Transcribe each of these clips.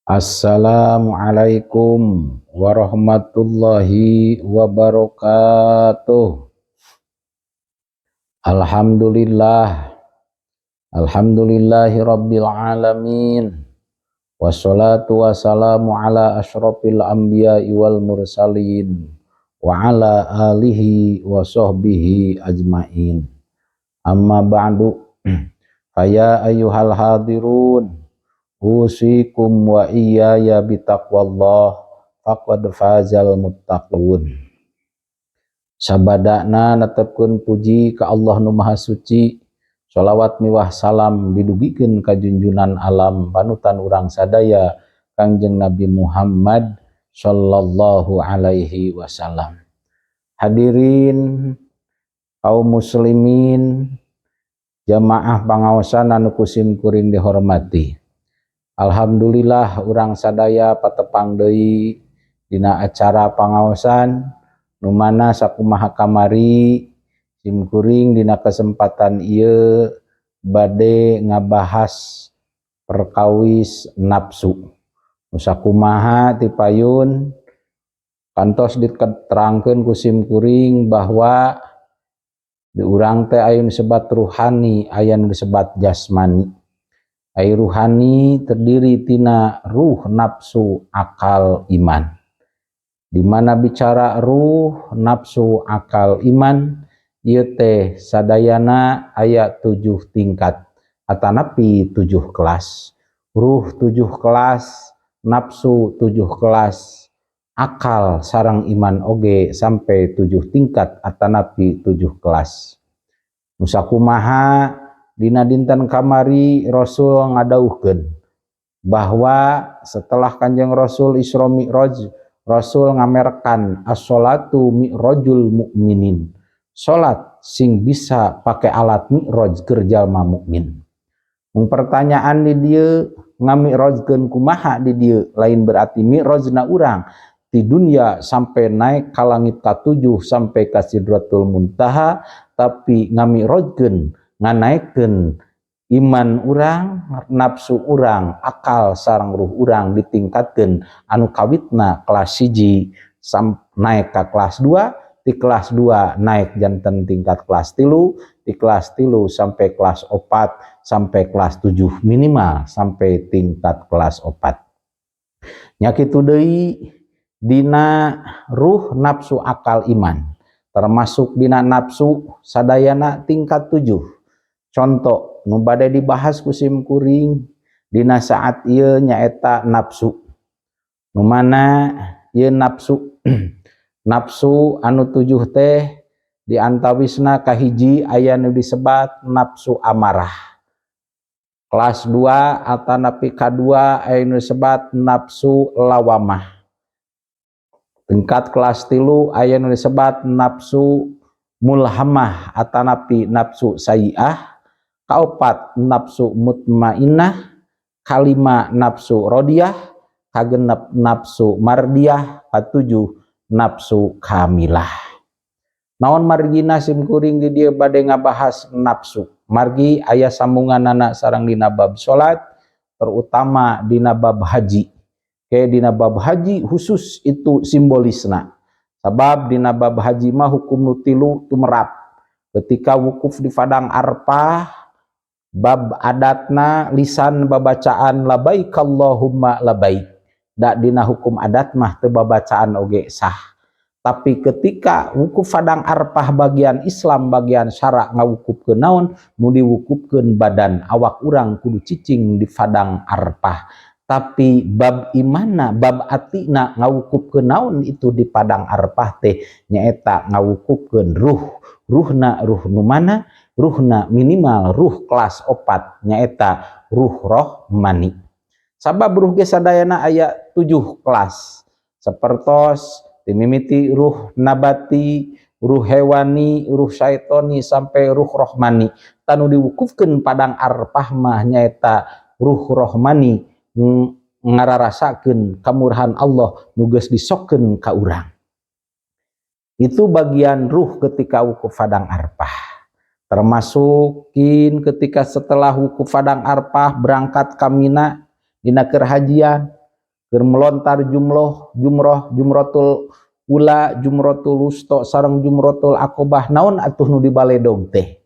Assalamualaikum warahmatullahi wabarakatuh. Alhamdulillah. Alhamdulillahi rabbil alamin. Wassalatu wassalamu ala asyrafil anbiya'i wal mursalin wa ala alihi wa sahbihi ajmain. Amma ba'du. Faya ayyuhal hadirun, usikum wa iyaya bitaqwallah, faqad fazal muttaqun. Sabadana netepkeun puji ka Allah nu Maha Suci. Sholawat miwah salam didugikeun ka junjunan alam, panutan urang sadaya, Kangjeng Nabi Muhammad sallallahu alaihi wasallam. Hadirin kaum muslimin, jamaah pangaosan anu ku sim kuring dihormati. Alhamdulillah, urang sadaya patepang deui dina acara pangaosan, nu mana sakumaha kamari sim kuring dina kesempatan ieu bade ngabahas perkawis nafsu. Nu sakumaha ti payun kantos diterangkeun ku sim kuring bahwa di urang teh aya nu disebat ruhani, aya nu disebat jasmani. Ai ruhani terdiri tina ruh, nafsu, akal, iman. Di mana bicara ruh, nafsu, akal, iman, ieu teh sadayana aya 7 tingkat atanapi 7 kelas. Ruh 7 kelas, nafsu 7 kelas, akal sareng iman oge sampai 7 tingkat atanapi 7 kelas. Nu sakumaha dina dinten kamari Rasul ngadawuhkeun bahwa setelah Kanjeng Rasul Isra Mi'raj, Rasul ngamerkan as-sholatu mi'rajul mukminin. Salat sing bisa pakai alat mi'raj keur jalma mukmin. Mung pertanyaan di dieu, ngami'rajkeun kumaha di dieu? Lain berarti mi'rajna urang di dunia sampai naik ka langit ka-7 sampai ka Sidratul Muntaha, tapi ngami'rajkeun, nganaikeun iman urang, nafsu urang, akal sareng ruh urang ditingkatkeun, anu kawitna kelas 1 naik ke kelas 2, di kelas 2 naik janten tingkat kelas 3, di kelas 3 sampai kelas 4, sampai kelas 7, minimal sampai tingkat kelas 4. Nya kitu deui dina ruh, nafsu, akal, iman. Termasuk dina nafsu sadayana tingkat 7. Contoh nu bade dibahas ku sim kuring dina saat ieu nyaeta nafsu. Nu mana ieu nafsu? Nafsu anu 7 teh di antawisna kahiji aya nu disebat nafsu amarah. Kelas 2 atanapi K2 aya nu disebat nafsu lawamah. Tingkat kelas 3 aya nu disebat nafsu mulhamah atanapi nafsu sayiah. Kaopat nafsu mutmainah, kalima nafsu rodiah, kagenep nafsu mardiah, katujuh nafsu kamilah. Naon margina sim kuring di dieu bade ngabahas nafsu? Margi aya sambunganana sareng dina bab salat, terutama dina bab haji. Ke dina bab haji khusus itu simbolisna. Sabab dina bab haji mah hukum nu 3 tumerap. Ketika wukuf di Padang Arfah, bab adatna lisan babacaan labaik Allahumma labaik. Da dina hukum adat mah teu babacaan oge sah. Tapi ketika wukuf Padang Arfah bagian Islam, bagian syarak ngawukufkeun naon? Nu diwukufkeun badan awak urang kudu cicing di Padang Arfah. Tapi bab imana, bab atina ngawukufkeun naon itu di Padang Arfah teh? Nyaeta ngawukufkeun ruh. Ruhna ruh nu mana? Ruhna minimal ruh kelas 4, nyaeta ruh rohmani. Sabab ruh ge sadayana aya 7 kelas. Sapertos dimimiti ruh nabati, ruh hewani, ruh syaitoni, sampai ruh rohmani. Tah, nu diwukufkeun Padang Arfah mah nyaeta ruh rohmani, ngararasakeun kamurahan Allah nu geus disokkeun ka urang. Itu bagian ruh ketika wukuf Padang Arfah. Termasukin ketika setelah wukuf Padang Arfah berangkat ka Mina dina keur hajian. Keur melontar jumroh, jumroh, jumrotul ula, jumrotul wusto sareng jumrotul akobah, naon atuh nu dibaledog teh?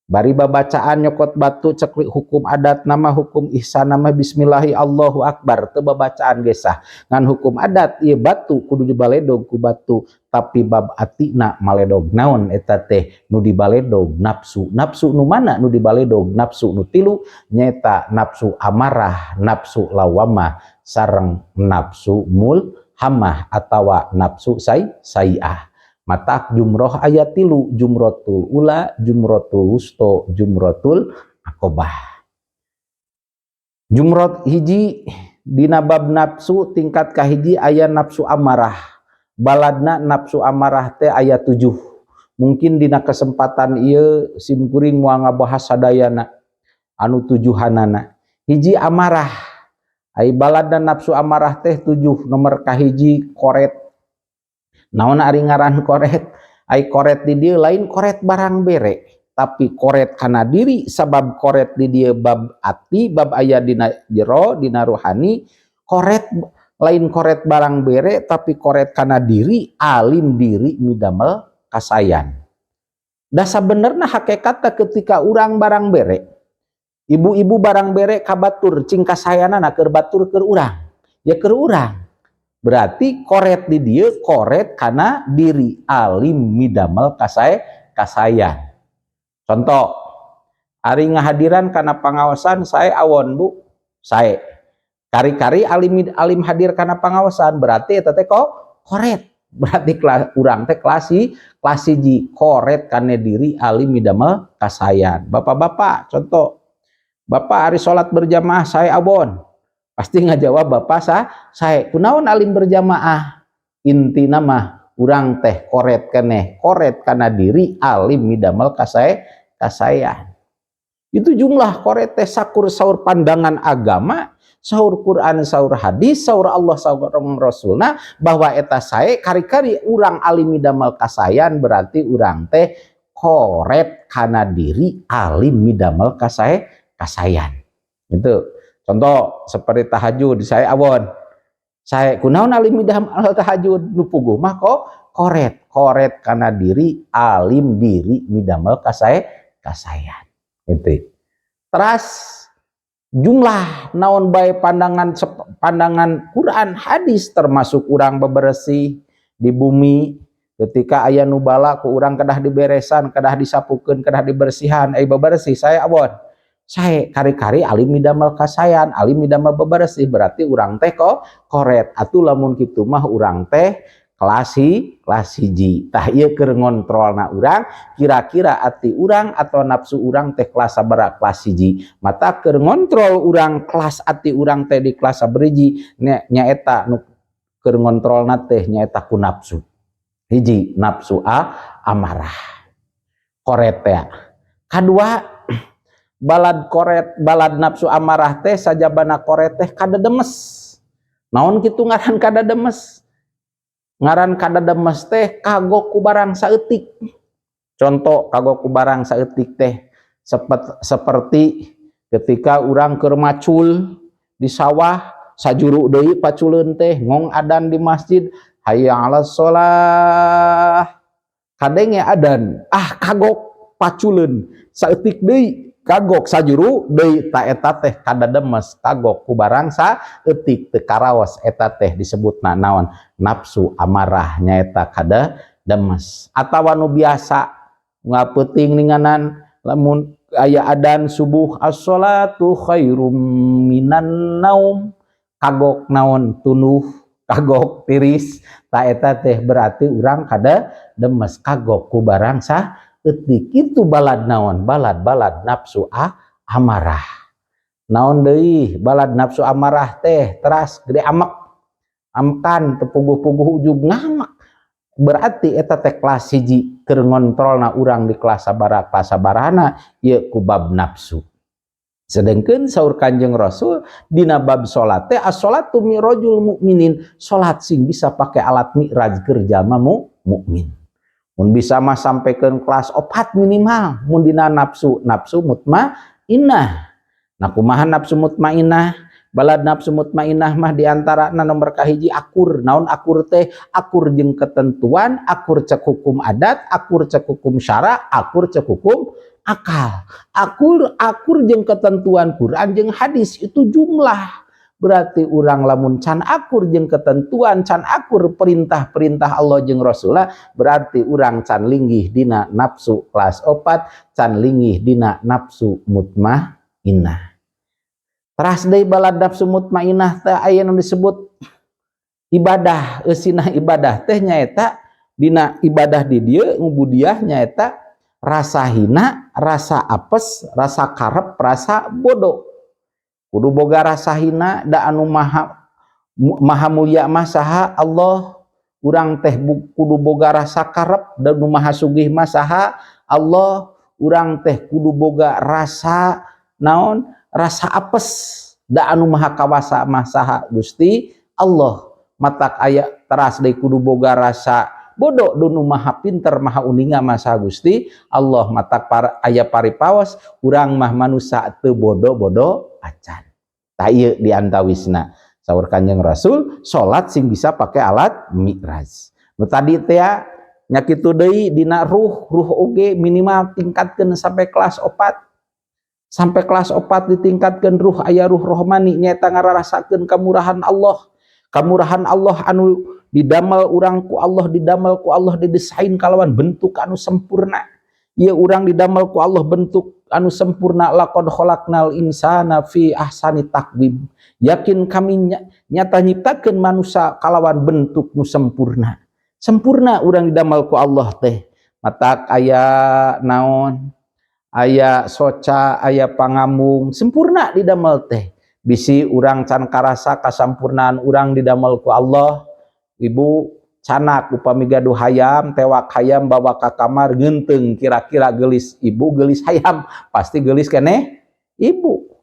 Bari babacaan nyokot batu, cek hukum adat nama, hukum ihsan nama, bismillahi Allahu akbar, teu babacaan ge sah. Ngan hukum adat ieu batu kudu dibaledog ku batu, tapi bab atina maledog naon eta teh nu dibaledog? Nafsu. Nafsu nu mana nu dibaledog? Nafsu nu tilu, nyaeta nafsu amarah, nafsu lawamah, sareng nafsu mulhamah atawa nafsu saiah. Matak jumroh aya tilu, jumrotul ula, jumrotul wusto, jumrotul akobah. Jumrot hiji dina bab nafsu, tingkat kahiji aya nafsu amarah. Baladna nafsu amarah teh aya 7. Mungkin dina kesempatan ieu sim kuring moal ngabahas sadayana anu tujuhanana. Hiji, amarah. Ai baladna nafsu amarah teh 7. Nomor kahiji, koret. Naon ari ngaran koret? Ai koret di dieu lain koret barang bere, tapi koret kana diri, sabab koret di dieu bab ati, bab aya dina jero, dina ruhani. Koret lain koret barang bere, tapi koret kana diri, alim diri midamel kasayan. Da sabenerna hakikatna ketika urang barang bere, ibu-ibu barang bere ka batur, cing kasayanana keur batur keur urang, ya keur urang. Berarti koret di dieu koret kana diri, alim midamel kasayan. Contoh, ari ngahadiran kana pangaosan, "Sae awon, Bu, sae." Kari-kari alim alim hadir kana pangaosan, berarti eta teh kok koret. Berarti kelas urang teh kelas 1, koret kana diri, alim midamel kasayan. Bapak-bapak, contoh, bapak ari salat berjamaah, "Sae awon." Pasti ngajawab bapak sae. Kunaon alim berjamaah? Inti nama urang teh koret keneh, koret kana diri, alim midamel kasayan. Itu jumlah koret teh sakur saur pandangan agama, saur Quran, saur hadis, saur Allah, saur Rasulna bahwa eta sae. Kari-kari urang alim midamel kasayan, berarti urang teh koret kana diri, alim midamel kasayan. Itu contoh seperti tahajud, "Sae awon, sae." Kunaon alim midamel tahajud? Nu puguh mah kok koret, koret kana diri, alim diri midamel kasayan. Itu teras jumlah naon bae pandangan pandangan Quran hadis, termasuk urang bebersih di bumi, ketika aya nu bala ku urang kedah diberesan, kedah disapukeun, kedah dibersihan, eh bebersih, "Sae awon, sae." Kari-kari alim midamel kasayan, alim midamel bebersih, berarti urang teh kok koret. Atuh lamun kitu mah urang teh kelas 1. Tah, ieu keur ngontrolna urang, kira-kira ati urang atau nafsu urang teh kelas sabaraha? Kelas 1. Mata keur ngontrol urang kelas ati urang teh di kelas sabariji, nyaeta nu keur ngontrolna teh nyaeta ku nafsu. Hiji, nafsu amarah, koret teh. Kadua, balad koret, balad nafsu amarah teh sajabana koret teh kadademes. Naon kitu ngaran kadademes? Ngaran kadademes teh kagok ku barang saeutik. Contoh kagok ku barang saeutik teh seperti ketika urang keur macul di sawah, sajuru deui paculeun teh, ngong adan di masjid, hayya 'alas shalah. Kadenge adan, ah kagok paculeun, saeutik deui kagok, sajuru deui. Ta eta teh kadademes, kagok ku barang saeutik, teu karaos. Eta teh disebutna naon? Nafsu amarah, nyaeta kadademes. Atawa nu biasa ngapeuting ninganan, lamun aya adan subuh, as-sholatu khairum minan naum, kagok naon? Tunduh, kagok tiris. Ta eta teh berarti urang kadademes, kagok ku barang saeutik. Itu balad naon? Balad balad nafsu amarah. Naon deui balad nafsu amarah teh? Teras gede amek, amkan teu puguh-puguh ujug ngamek, berarti eta teh kelas 1. Keur ngontrolna urang di kelas sabaraha, kelas sabarahana ieu ku bab nafsu. Sedangkan saur Kanjeng Rasul dina bab salat teh, as-salatu mi'rajul mukminin, salat sing bisa pakai alat mi'raj keur jalma mukmin. Mun bisa mah sampaikan kelas 4 minimal mun dina nafsu, nafsu mutmainah. Nah, kumaha nafsu mutmainah? Balad nafsu mutmainah mah diantara nomor kahiji akur. Naon akur teh? Akur jeung ketentuan, akur cek hukum adat, akur cek hukum syara, akur cek hukum akal. Akur, akur jeung ketentuan Quran jeung hadis, itu jumlah. Berarti urang lamun can akur jeung ketentuan, can akur perintah-perintah Allah jeung Rasulullah, berarti urang can linggih dina nafsu kelas 4, can linggih dina nafsu mutmainah. Teras deui, balad nafsu mutmainah teh aya nu disebut ibadah. Eusina ibadah teh nyaeta dina ibadah di dieu ngubudiah, nyaeta rasa hina, rasa apes, rasa karep, rasa bodoh. Kudu boga rasa hina, da anu maha maha mulia mah saha? Allah. Urang teh kudu boga rasa karep, da nu maha sugih mah saha? Allah. Urang teh kudu boga rasa naon? Rasa apes, da anu maha kawasa mah saha? Gusti Allah. Matak aya teras deui, kudu boga rasa bodoh, da nu maha pinter, maha uninga mah saha? Gusti Allah. Matak para aya paripaos, urang mah manusia teu bodoh-bodoh acan. Tah, ieu diantawisna saur Kanjeng Rasul, salat sing bisa pakai alat mi'raj nu tadi teh nya. Kitu deui dina ruh. Ruh oge minimal tingkatkeun sampai kelas 4, sampai kelas 4 ditingkatkan ruh. Aya ruh rohmani, nyaeta ngarasakeun kamurahan Allah, kamurahan Allah anu didamel urang ku Allah, didamel ku Allah, didesain kalawan bentuk anu sempurna. Ieu urang didamel ku Allah bentuk anu sempurna. Laqad khalaqnal insana fi ahsani taqwim, yakin kami nyata nyiptakeun manusia kalawan bentuk nu sempurna. Sempurna urang didamel ku Allah teh. Matak aya naon, aya soca, aya pangambung, sempurna didamel teh. Bisi urang can karasa kasampurnaan urang didamel ku Allah. Ibu canak upami gaduh hayam, tewak hayam bawa ka kamar ngeunteng, kira-kira gelis ibu, gelis hayam? Pasti gelis keneh ibu.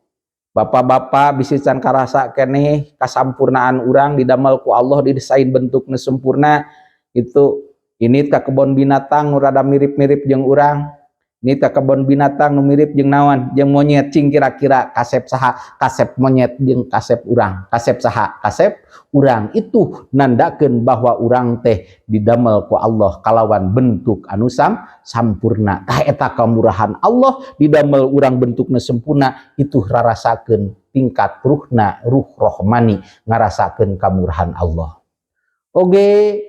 Bapak-bapak bisi can karasa keneh kasampurnaan urang didamel ku Allah, didesain bentuknya sempurna itu. Ini ka kebon binatang nu rada mirip-mirip jeung urang, ini ka kebon binatang nu mirip jeung naon, jeung monyet, cing kira-kira kasep saha? Kasep monyet jeung kasep urang, kasep saha? Kasep urang. Itu nandakeun bahwa urang teh didamel ku Allah kalawan bentuk anu sampurna. Tah, eta kamurahan Allah, didamel urang bentukna sempurna. Itu rarasakeun tingkat ruhna, ruh rohmani, ngarasakeun kamurahan Allah. Oge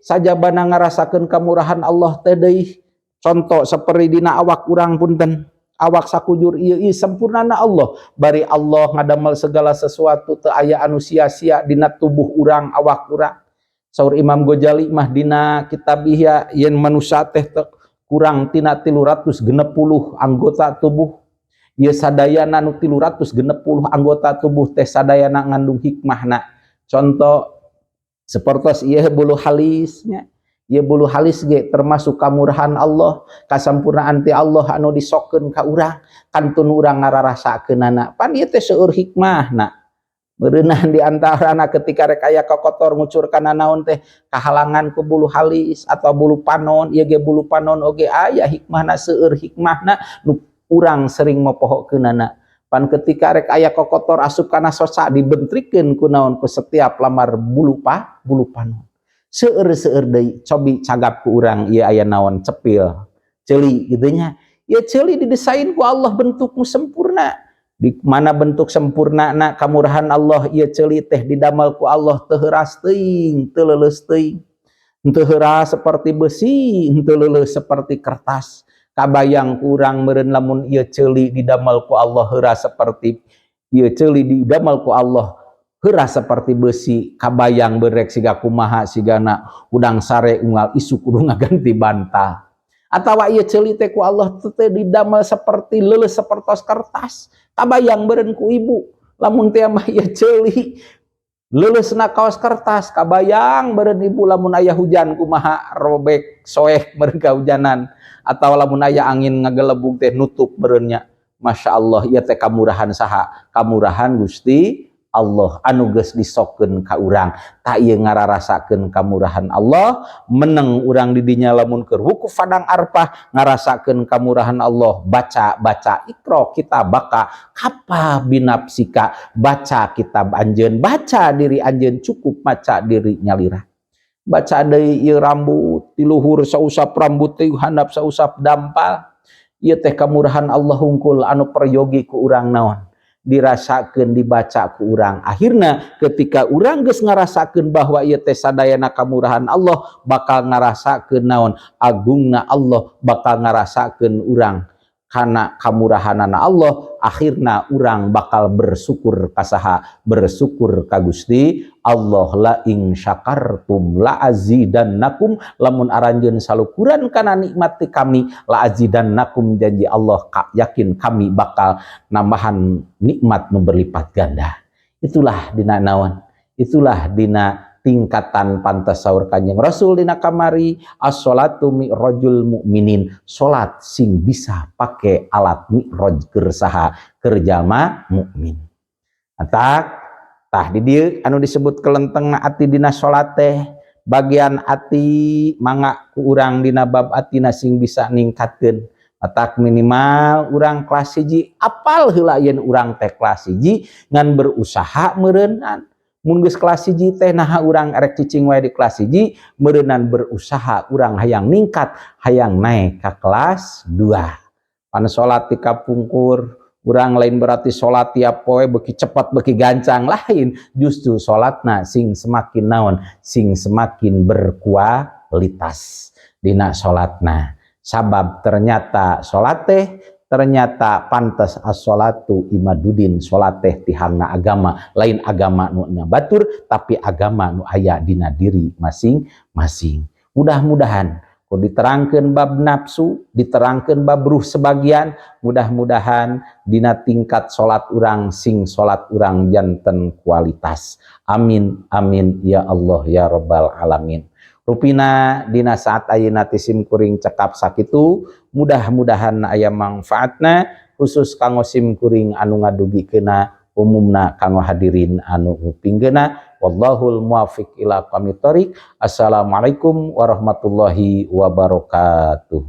sajabana ngarasakeun kamurahan Allah teh deui, contoh seperti dina awak urang. Punten, awak sakujur ieu, ieu sempurnana Allah. Bari Allah ngadamel segala sesuatu teu aya anu sia-sia dina tubuh urang, awak urang. Saur Imam Ghazali mah dina kitab Ihya, yen manusia teh kurang tina 360 anggota tubuh. Ieu sadayana nu 360 anggota tubuh teh sadayana ngandung hikmahna. Contoh sepertos ieu bulu halisnya. Ya, bulu halis ge termasuk kamurahan Allah, kasampurnaan ti Allah anu disokeun ka urang, kantun urang ngararasakeunana. Pan ieu teh seueur hikmahna. Meureunah di antarana ketika rek aya kokotor ngucur kana naon teh kahalangan ku bulu halis atau bulu panon. Ieu ge bulu panon oge aya hikmahna, seueur hikmahna nu urang sering mopohokeunana. Pan ketika rek aya kokotor asup kana soca, dibentrikeun ku naon? Ku setiap lamar bulu panon. Seueur-seueur deui. Cobi cagap ku urang ieu aya naon, cepil, ceuli gitu nya. Ya, ceuli didesain ku Allah bentukmu sempurna. Di mana bentuk sempurna na kamurahan Allah? Ieu ceuli teh didamel ku Allah teu heuras teuing, teu leuleus teuing, teu heuras seperti besi, teu leuleus seperti kertas. Kabayang kurang meureun lamun ieu ceuli didamel ku Allah heuras seperti, ieu ceuli didamel ku Allah heuras seperti besi, kabayang berek siga kumaha? Sigana udang sare unggal isuk kudu ngaganti bantal. Atawa ieu ceuli teh ku Allah teh didamel seperti leuleus sepertos kertas, kabayang beureun ku ibu lamun teh mah ieu ceuli leuleusna kaos kertas, kabayang beureun ibu lamun aya hujan kumaha, robek soek beureun kahujanan, atau lamun aya angin ngagelebug teh nutup beureunnya. Masya Allah, ieu teh kamurahan saha? Kamurahan Gusti. Allah anu geus disokeun ka urang. Tak ieu ngararasakeun kamurahan Allah. Meneng urang di dinya lamun keur wukuf padang Arfah, ngarasakeun kamurahan Allah. Baca baca iqra kitabaka kafa binafsika, baca kitab anjeun, baca diri anjeun, cukup maca diri nyalira. Baca deui ieu rambut ti luhur sausap rambut teh handap sausap dampal, ieu teh kamurahan Allah hungkul anu peryogi ku urang naon dirasakeun, dibaca ku urang. Akhirna ketika urang geus ngarasakeun bahwa ieu teh sadayana kamurahan Allah, bakal ngarasakeun naon agungna Allah, bakal ngarasakeun urang kana kamurahanana Allah. Akhirna urang bakal bersyukur kasaha? Bersyukur ka Gusti Allah. La in syakartum la azidannakum, lamun aranjeun salukuran kana nikmat ti kami, la azidannakum, janji Allah ka, yakin kami bakal nambahan nikmat nu berlipat ganda. Itulah dina naon, itulah dina tingkatan pantas saur Kanjeng Rasul dina kamari, as-sholatu mi'rajul mukminin, salat sing bisa pake alat mi'raj keur saha? Keur jalma mukmin. Atak tah di dieu anu disebut kelenteng ati dina salat teh bagian ati. Mangga ku urang dina bab atina sing bisa ningkatkeun. Atak minimal urang kelas 1, apal heula yen urang teh kelas 1, ngan berusaha meureunnan. Mun geus kelas 1 teh, naha urang erek cicing wae di kelas 1? Meureunan berusaha urang hayang ningkat, hayang naik ke kelas 2. Pan salat di kapungkur urang lain berarti salat tiap poe beki cepat beki gancang, lain. Justru salatna sing semakin naon, sing semakin berkualitas dina salatna, sabab ternyata salat teh ternyata pantas as-sholatu imadudin, salat teh tihangna agama, lain agama nu batur, tapi agama nu aya dina diri masing-masing. Mudah-mudahan ku diterangkeun bab nafsu, diterangkeun bab ruh sebagian, mudah-mudahan dina tingkat salat urang sing salat urang janten kualitas. Amin amin ya Allah ya rabbal alamin. Rupina dina saat ayeuna ti sim kuring cekap sakitu, mudah-mudahan aya manfaatna, khusus kanggo sim kuring anu ngadugikeuna, umumna kanggo hadirin anu ngupingkeuna. Wallahul muwafiq ila aqwamit thoriq. Assalamualaikum warahmatullahi wabarakatuh.